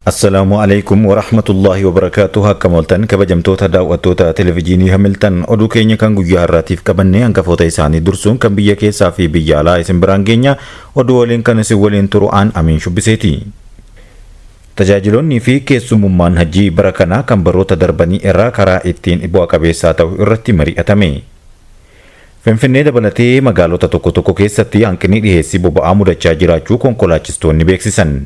Assalaamu alaikum warahmatullaahi wabarakaatuh. Akkam ooltan, kabajamtoota daawwattoota televijiinii Hamiltan? Oduu keenya kan guyyaa har'aatiif qabannee hangafoota isaanii dursuun kan biyya keessaa fi biyya alaa isin biraan geenya. Oduu waliin kan isin waliin turu aan Amiin Shubbiseeti. Tajaajiloonnii fi keessummummaan hajjii bara kanaa kan baroota darbanii irraa karaa ittiin bu'a qabeessaa ta'u irratti mari'atame. Finfinnee dabalatee magaalota tokko tokko keessatti hanqinni dhiheessii boba'aa mudachaa jiraachuu konkolaachistoonni beeksisan.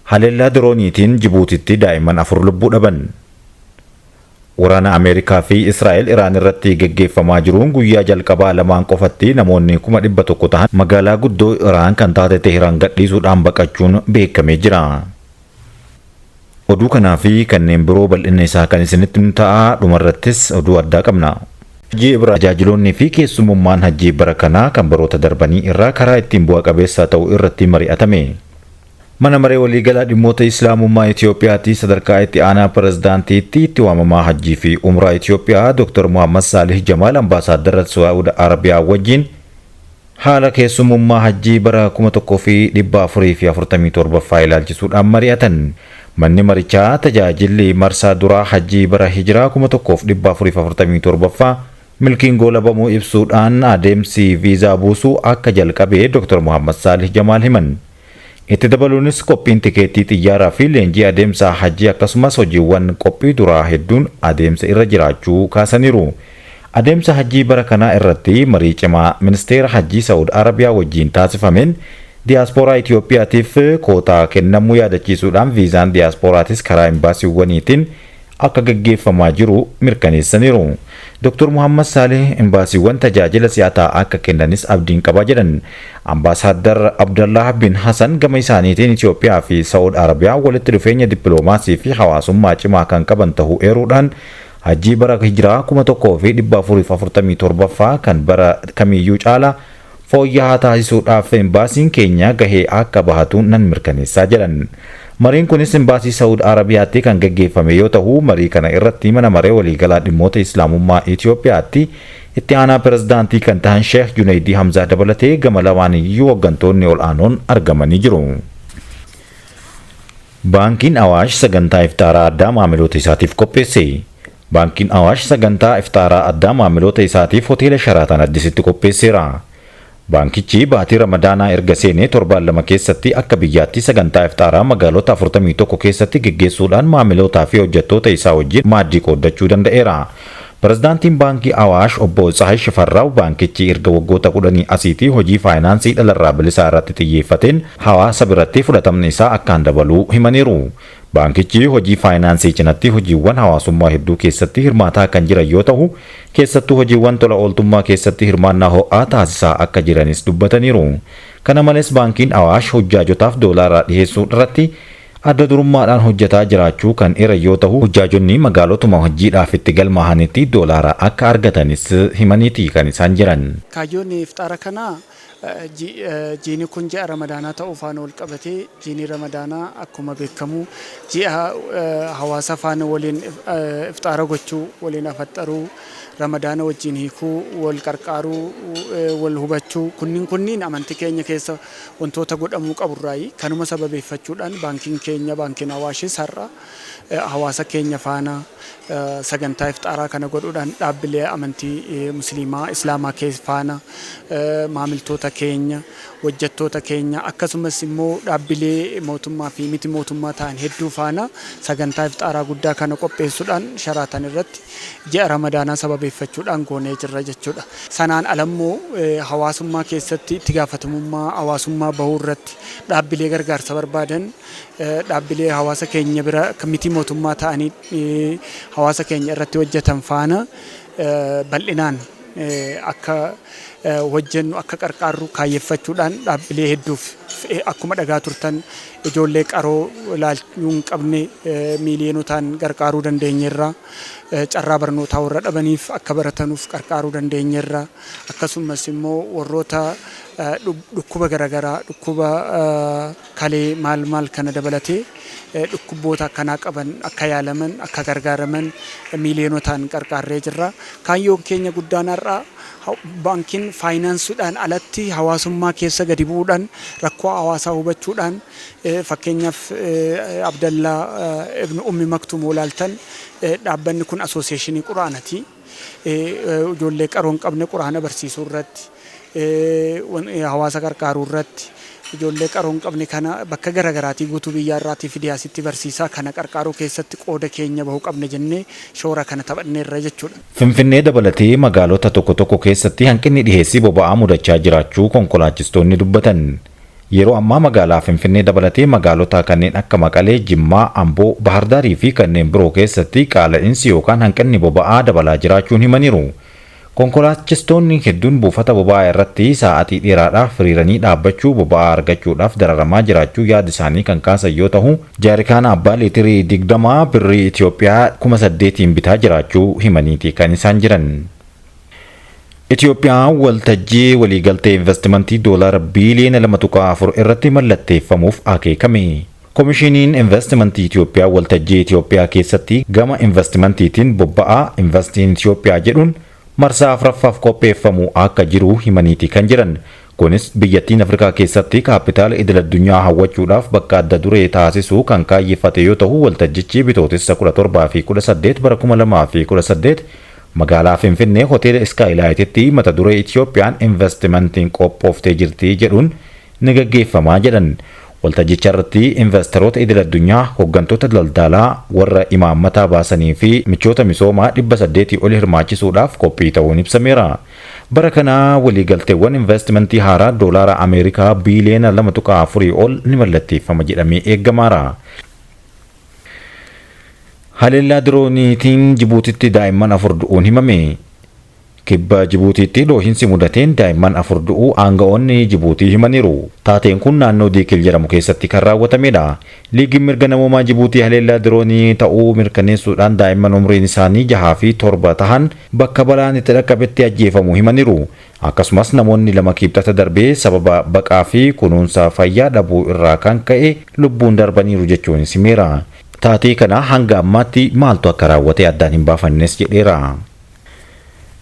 Haleellaa dirooniitiin Jibuutitti daa'imman 4 lubbuu dhaban. Waraana Ameerikaa fi Israa'el Iraan irratti geggeeffamaa jiruun guyyaa jalqabaa lamaan qofatti namoonni 100,000 tahan magaalaa guddoo Iraan kan taate Teheraan gadhiisuudhaan baqachuun beekamee jira. Oduu kanaa fi kanneen biroo bal'inna isaa kan isinitti nu ta'a. Dhumarrattis oduu addaa qabna. Hajjii Ibra Tajaajiloonnii fi keessummummaan hajjii bara kanaa kan baroota darbanii irraa karaa ittiin bu'a qabeessaa ta'u irratti mari'atame. Mana Maree Waliigalaa Dhimmoota Islaamummaa Itiyoophiyaatti sadarkaa itti aanaa pirezidaantiitti itti waamamaa Hajjii fi Umraa Itiyoophiyaa Dr. Muhammad Saalih Jamaal Ambaasaaddara Saa'ud Arabiyaa wajjin haala keessummummaa Hajjii bara 1447ffaa ilaalchisuudhaan mari'atan. Manni marichaa tajaajilli marsaa duraa Hajjii bara Hijiraa 1447ffaa milkiin goolabamuu ibsuudhaan adeemsi viizaa buusuu akka jalqabe Dr. Muhammad Saalih Jamaal himan. Itti dabaluunis qophiin tikeettii xiyyaaraa fi leenjii adeemsa hajjii akkasumas hojiiwwan qophii duraa hedduun adeemsa irra jiraachuu kaasaniiru. Adeemsa hajjii bara kanaa irratti marii cimaa Ministeera Hajjii Sa'ud Arabiyaa wajjin taasifameen diyaaspooraa Itiyoophiyaatiif kootaa kennamuu yaadachiisuudhaan viizaan diyaasporaatis karaa imbaasiiwwaniitiin akka gaggeeffamaa jiru mirkaneessaniiru. Dr. Muhammad Saalih imbaasiiwwan tajaajila si'ataa akka kennanis abdiin qaba jedhan. Ambaasaaddar Abdallah bin Hassan gama isaaniitiin Itiyoophiyaa fi Sa'ud Arabiyaa walitti dhufeenya dippiloomaasii fi hawaasummaa cimaa kan qaban ta'uu eeruudhaan hajjii bara hijiraa 1447ffaa kan bara kamiyyuu caalaa fooyya'aa taasisuudhaaf imbaasiin keenya gahee akka bahatu nan mirkaneessaa jedhan. Mariin kunis imbaasii Sa'ud Arabiyaatti kan gaggeeffame yoo ta'u, marii kana irratti Mana Maree Waliigalaa Dhimmoota Islaamummaa Itiyoophiyaatti itti aanaa pirezidaantii kan tahan Sheekh Junaydii Hamzaa dabalatee gama lamaaniyyuu hooggantoonni ol aanoon argamanii jiru. Baankiin Awaash sagantaa iftaaraa addaa maamiloota isaatiif qopheesse. Baankiin Awaash sagantaa iftaaraa addaa maamiloota isaatiif hoteela Sharaatan Addisitti qopheesseera. Baankichi baatii Ramadaanaa erga seenee torbaan 2 keessatti akka biyyaatti sagantaa iftaaraa magaalota 41 keessatti geggeessuudhaan maamilootaa fi hojjettoota isaa wajjin maaddii qooddachuu danda'eera. Pirezidaantiin Baankii Awaash Obbo Tsahay Shifarraaw baankichi erga waggoota 10 asiitii hojii faayinaansii dhalarraa bilisaa irratti xiyyeeffateen hawaasa biratti fudhatamni isaa akkaan dabaluu himaniiru. Baankichi hojii faayinaansii cinatti hojiiwwan hawaasummaa hedduu keessatti hirmaataa kan jiran yoo ta'u, keessattuu hojiiwwan tola ooltummaa keessatti hirmaannaa ho'aa taasisaa akka jiranis dubbataniiru. Kana malees Baankiin Awaash hujjaajotaaf doolaaraa dhiheessuu irratti adda durummaadhaan hojjetaa jiraachuu kan eeran yoo ta'u, hujjaajonni magaalotuma hojiidhaaf itti galmaahanitti doolaara akka argatanis himaniiti kan isaan jiran. Kaayyoon ifxaara kanaa jiini kun ji'a Ramadaanaa ta'uu faana wal qabatee, jiini Ramadaanaa akkuma beekamu ji'a hawaasa faana waliin ifxaara gochuu, waliin afaxxaruu, Ramadaana wajjin hiikuu, wal qarqaaruu, wal hubachuu, kunniin amantii keenya keessa wantoota godhamuu qaburraayi. Kanuma sababeeffachuudhaan baankiin keenya, Baankiin Awaashis, har'a hawaasa keenya faana sagantaa ifxaaraa kana godhuudhaan dhaabbilee amantii Musliimaa Islaamaa faana, maamiltoota keenya, hojjettoota keenya, akkasumas immoo dhaabbilee mootummaa fi miti mootummaa ta'an hedduu faana sagantaa ifxaaraa guddaa kana qopheessuudhaan Sharaatan irratti ji'a Ramadaanaa sababeeffachuudhaan goonee jirra jechuudha. Sanaan alammoo hawaasummaa keessatti itti gaafatamummaa hawaasummaa bahuu irratti dhaabbilee gargaarsa barbaadan, dhaabbilee hawaasa keenya bira miti mootummaa ta'anii hawaasa keenya irratti hojjetan faana bal'inaan akka hojjennu, akka qarqaarru kaayyeffachuudhaan dhaabbilee hedduuf, akkuma dhagaa turtan, ijoollee qaroo ilaalchuu hin qabne miiliyonotaan gargaaruu dandeenyeerra. Carraa barnootaa warra dhabaniif akka baratanuuf qarqaaruu dandeenyeerra. Akkasumas immoo warroota Dhukkuba garaagaraa, dhukkuba kalee maal maal kana dabalatee, dhukkuboota akkanaa qaban akka yaalaman, akka gargaaraman miiliyonotaan qarqaarree jirra. Kaayyoon keenya guddaan har'aa baankiin faayinaansuudhaan alatti hawaasummaa keessa gadi bu'uudhaan, rakkoo hawaasaa hubachuudhaan, fakkeenyaaf Abdallaa Ibn Ummi Maktuum olaaltan, dhaabbanni kun association quraanati. Ijoollee qaroo hin qabne quraana barsiisuu irratti, hawaasa gargaaruu irratti, ijoollee qaroo hin qabne kana bakka garaagaraatii guutuu biyyaa irraatii fidee asitti barsiisaa kana qarqaaruu keessatti qooda keenya bahuu qabna jennee shoora kana taphanneerra jechuudha. Finfinnee dabalatee magaalota tokko tokko keessatti hanqinni dhiheessii boba'aa mudachaa jiraachuu konkolaachistoonni dubbatan. Yeroo ammaa magaalaa Finfinnee dabalatee magaalota kanneen akka Maqalee, Jimmaa, Amboo, Baahardaarii fi kanneen biroo keessatti qaala'insi yookaan hanqinni boba'aa dabalaa jiraachuun himaniiru. Konkolaachistoonni hedduun buufata boba'aa irratti sa'aatii dheeraadhaaf hiriiranii dhaabbachuu boba'aa argachuudhaaf dararamaa jiraachuu yaada isaanii kan kaasan yoo ta'u, jaarikaana abbaa liitirii 20 birrii Itoophiyaa 8,000 bitaa jiraachuu himaniiti kan isaan jiran. Itoophiyaan waltajjii waliigaltee investimentii doolaara biiliyoona 2.4 irratti mallatteeffamuuf akeekame. Komishiniin Investimentii Itoophiyaa waltajjii Itoophiyaa keessatti gama investimentiitiin bobba'aa Invest in Itoophiyaa jedhuun marsaa afuraffaaf qopheeffamu akka jiru himaniiti kan jiran. Kunis biyyattiin Afrikaa keessatti kaapitaala idil addunyaa hawwachuudhaaf bakka adda duree taasisuu kan kaayyeffate yoo ta'u, waltajjichi Bitootessa 17 fi 18 bara 2018 magaalaa Finfinnee hoteela Iskaayilaayititti mata duree "Itoophiyaan investimentiin qophooftee jirti" jedhuun ni gaggeeffamaa jedhan. Waltajjicha irratti investoroota idil addunyaa, hooggantoota daldalaa, warra imaammataa baasanii fi michoota misoomaa 800 ol hirmaachisuudhaaf qophii ta'uun ibsameera. Bara kana waliigalteewwan investimentii haaraa doolaara Ameerikaa biiliyoona 2.4 ol ni mallatteeffama jedhamee eegamaara. Haleellaa dirooniitiin Jibuutitti daa'imman afur du'uun himame. Kibba Jibuutiitti dhoohinsi mudateen daa'imman afur du'uu aanga'oonni Jibuutii himaniiru. Taateen kun naannoo Diikil jedhamu keessatti kan raawwatamedha. Liigiin mirga namoomaa Jibuutii haleellaa diroonii ta'uu mirkaneessuudhaan daa'imman umriin isaanii 6 fi 7 tahan bakka balaan itti dhaqqabetti ajjeefamuu himaniiru. Akkasumas namoonni lama Kibxata darbee sababa baqaa fi kunuunsa fayyaa dhabuu irraa kan ka'e lubbuun darbaniiru jechuun himeera. Taatee kana hanga ammaatti maaltu akka raawwate addaan hin baafannes jedheera.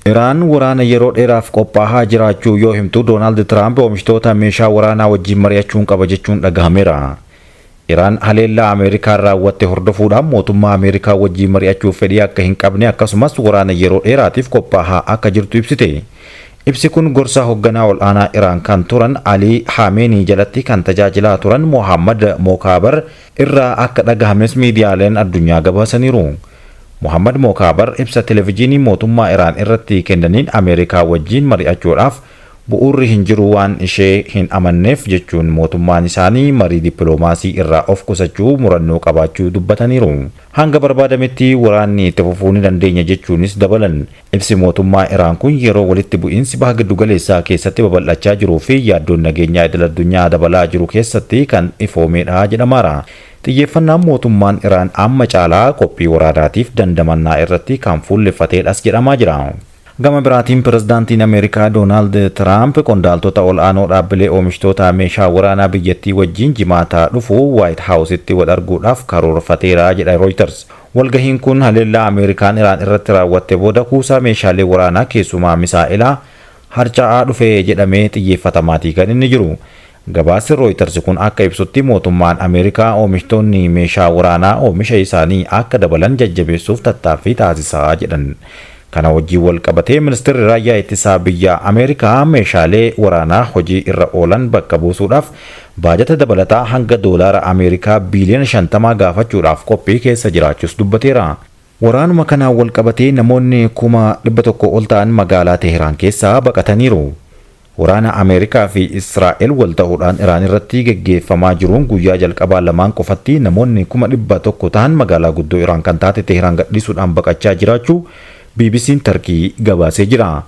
Iraan waraana yeroo dheeraaf qophaa'aa jiraachuu yoo himtu, Doonaald Tiraamp oomishtoota meeshaa waraanaa wajjin mari'achuun qaba jechuun dhagahameera. Iraan haleellaa Ameerikaan raawwatte hordofuudhaan mootummaa Ameerikaa wajjin mari'achuuf fedhii akka hin qabne, akkasumas waraana yeroo dheeraatiif qophaa'aa akka jirtu ibsite. Ibsi kun gorsa hoogganaa ol'aanaa Iraan kan turan Alii Haameenii jalatti kan tajaajilaa turan Mohammad Mookaabar irraa akka dhagahames miidiyaaleen addunyaa gabaasaniiru. Mohammad Mookaabar ibsa televezyiinii mootummaa Iraan irratti kennaniin Ameerikaa wajjin mari'achuudhaaf bu'uurri hin jiru, waan ishee hin amanneef jechuun mootummaan isaanii marii dippiloomaasii irraa of qusachuu murannoo qabaachuu dubbataniiru. Hanga barbaadametti waraanni itti fufuu ni dandeenya jechuunis dabalan. Ibsi mootummaa Iraan kun yeroo walitti bu'iinsi baha giddugaleessaa keessatti babal'achaa jiruu fi yaaddoon nageenyaa idil addunyaa dabalaa jiru keessatti kan ifoomedha jedhamaara. Xiyyeeffannaan mootummaan Iraan amma caalaa qophii waraanaatiif dandamannaa irratti kan fuulleffateedhas jedhamaa jira. Gama biraatiin pirezidaantiin Ameerikaa Doonaald Tiraamp qondaaltota ol'aanoo dhaabbilee oomishtoota meeshaa waraanaa biyyattii wajjin Jimaataa dhufu Waayit Haawusitti wal arguudhaaf karoorfateera jedha Reuters. Walgahiin kun haleellaa Ameerikaan Iraan irratti raawwatte booda kuusaa meeshaalee waraanaa, keessumaa misaa'ilaa harca'aa dhufe jedhamee xiyyeeffatamaatii kan inni jiru. Gabaasni Reuters kun akka ibsutti, mootummaan Ameerikaa oomishtoonni meeshaa waraanaa oomisha isaanii akka dabalan jajjabeessuuf tattaaffii taasisaa jedhan. Kana wajjin wal qabatee ministeerri raayyaa ittisaa biyya Ameerikaa meeshaalee waraanaa hojii irra oolan bakka buusuudhaaf baajata dabalataa hanga doolaara Ameerikaa biiliyoona 50 gaafachuudhaaf qophii keessa jiraachuus dubbateera. Waraanuma kanaan wal qabatee namoonni 100,000 ol ta'an magaalaa Teheraan keessaa baqataniiru. Waraana Ameerikaa fi Israa'el wal ta'uudhaan Iraan irratti geggeeffamaa jiruun guyyaa jalqabaa lamaan qofatti namoonni 100,000 ta'an magaalaa guddoo Iraan kan taate Teheraan gadhiisuudhaan baqachaa jiraachuu BBC'n Tarkii gabaasee jira.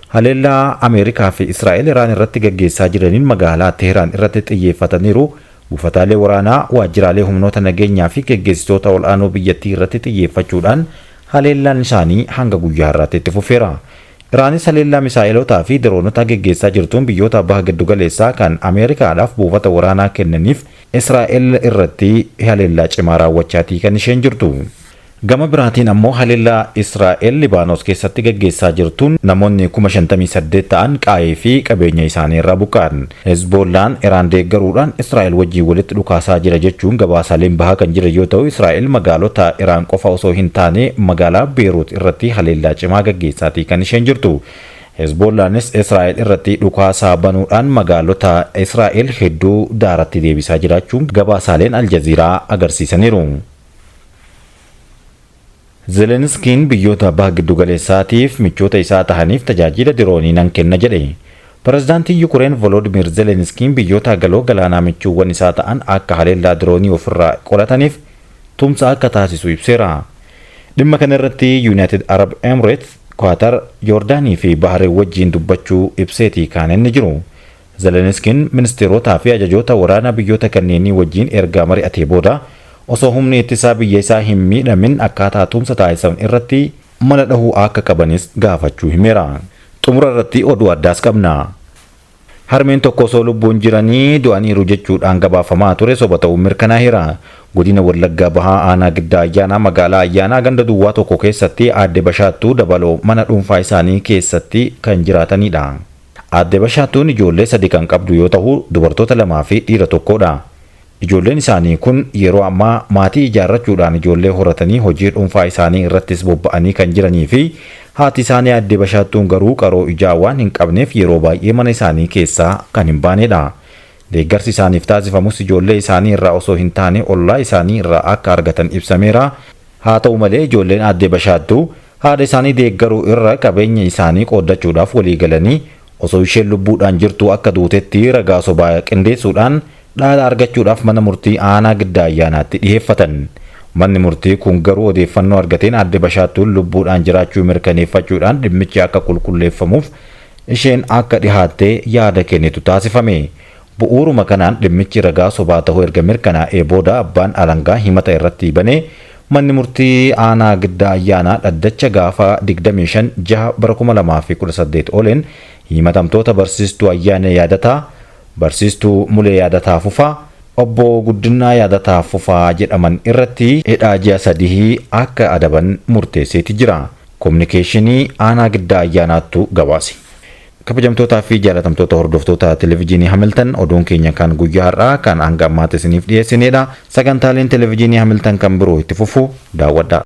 Haleellaa Ameerikaa fi Israa'el Iraan irratti geggeessaa jiraniin magaalaa Teheraan irratti xiyyeeffataniiru. Buufataalee waraanaa, waajjiraalee humnoota nageenyaa fi geggeessitoota ol'aanoo biyyattii irratti xiyyeeffachuudhaan haleellaan isaanii hanga guyyaa har'aatti itti fufeera. Iraanis haleellaa misaa'elotaa fi diroonota geggeessaa jirtuun biyyoota baha giddugaleessaa kan Ameerikaadhaaf buufata waraanaa kennaniif Israa'el irratti haleellaa cimaa raawwachaatii kan isheen jirtu. Gama biraatiin ammoo haleellaa Israa'el Libaanos keessatti gaggeessaa jirtuun namoonni 58,000 ta'an qaa'ee fi qabeenya isaanii irraa buqqa'an. Hezbollaan Iraan deeggaruudhaan Israa'el wajjin walitti dhukaasaa jira jechuun gabaasaaleen bahaa kan jiran yoo ta'u, Israa'el magaalota Iraan qofa osoo hin taane magaalaa Beeruut irratti haleellaa cimaa gaggeessaatii kan isheen jirtu. Hezbollaanis Israa'el irratti dhukaasaa banuudhaan magaalota Israa'el hedduu daaratti deebisaa jiraachuun gabaasaaleen Aljaziiraa agarsiisaniiru. Zelenskiin biyyoota baha giddugaleessaatiif michoota isaa tahaniif tajaajila diroonii nan kenna jedhe. Pirezidaantiin Yukureen Volodimir Zelenskiin biyyoota galoo galaanaa michuuwwan isaa ta'an akka haleellaa diroonii ofirraa qolataniif tumsa akka taasisu ibseera. Dhimma kana irratti United Arab Emirates, Qatar, Joordaanii fi Bahareen wajjin dubbachuu ibseetii kan inni jiru. Zelenskiin ministeerotaa fi ajajoota waraanaa biyyoota kanneenii wajjin ergaa mari'atee booda osoo humni ittisaa biyya isaa hin miidhamin akkaataa tumsa taasisan irratti mala dhahuu akka qabanis gaafachuu himeera. Xumura irratti oduu addaas qabna. Harmeen tokko osoo lubbuun jiranii du'aniiru jechuudhaan gabaafamaa ture soba ta'uun mirkanaa'eera. Godina Wallaggaa Bahaa Aanaa Giddaa Ayyaanaa magaalaa Ayyaanaa ganda duwwaa tokko keessatti aadde Bashaattuu Dabaloo mana dhuunfaa isaanii keessatti kan jiraatanidha. Aadde Bashaattuun ijoollee sadi kan qabdu yoo ta'u, dubartoota lamaa fi dhiira tokkodha. Ijoolleen isaanii kun yeroo ammaa maatii ijaarrachuudhaan ijoollee horatanii hojii dhuunfaa isaanii irrattis bobba'anii kan jiranii fi haati isaanii aadde Bashaattuun garuu qaroo ijaa waan hin qabneef yeroo baay'ee mana isaanii keessaa kan hin baanedha. Deeggarsi isaaniif taasifamus ijoollee isaanii irraa osoo hin taane ollaa isaanii irraa akka argatan ibsameera. Haa ta'u malee ijoolleen aadde Bashaattuu haadha isaanii deeggaruu irra qabeenya isaanii qooddachuudhaaf walii galanii osoo isheen lubbuudhaan jirtuu akka duutetti ragaa sobaa qindeessuudhaan dhaala argachuudhaaf mana murtii aanaa Giddaa Ayyaanaatti dhiheeffatan. Manni murtii kun garuu odeeffannoo argateen aadde Bashaattuun lubbuudhaan jiraachuu mirkaneeffachuudhaan dhimmichi akka qulqulleeffamuuf isheen akka dhihaattee yaada kennitu taasifame. Bu'uuruma kanaan dhimmichi ragaa sobaa ta'uu erga mirkanaa'ee booda abbaan alangaa himata irratti banee manni murtii aanaa Giddaa Ayyaanaa dhaddacha gaafa 25 jaha bara 2018 ooleen himatamtoota barsiistuu Ayyaana Yaadataa, barsiistuu Mulee Yaadataa Fufaa, obbo Guddinaa Yaadataa Fufaa jedhaman irratti hidhaa ji'a 3 akka adaban murteesseeti jira. Kominikeeshinii aanaa Giddaa Ayyaanaattu gabaase. Kabajamtootaa fi jaalatamtoota hordoftoota televezyiinii Hamilton, oduun keenya kan guyyaa har'aa kan hanga ammaatti isiniif dhiyeessinedha. Sagantaaleen televezyiinii Hamilton kan biroo itti fufu daawwadhaa.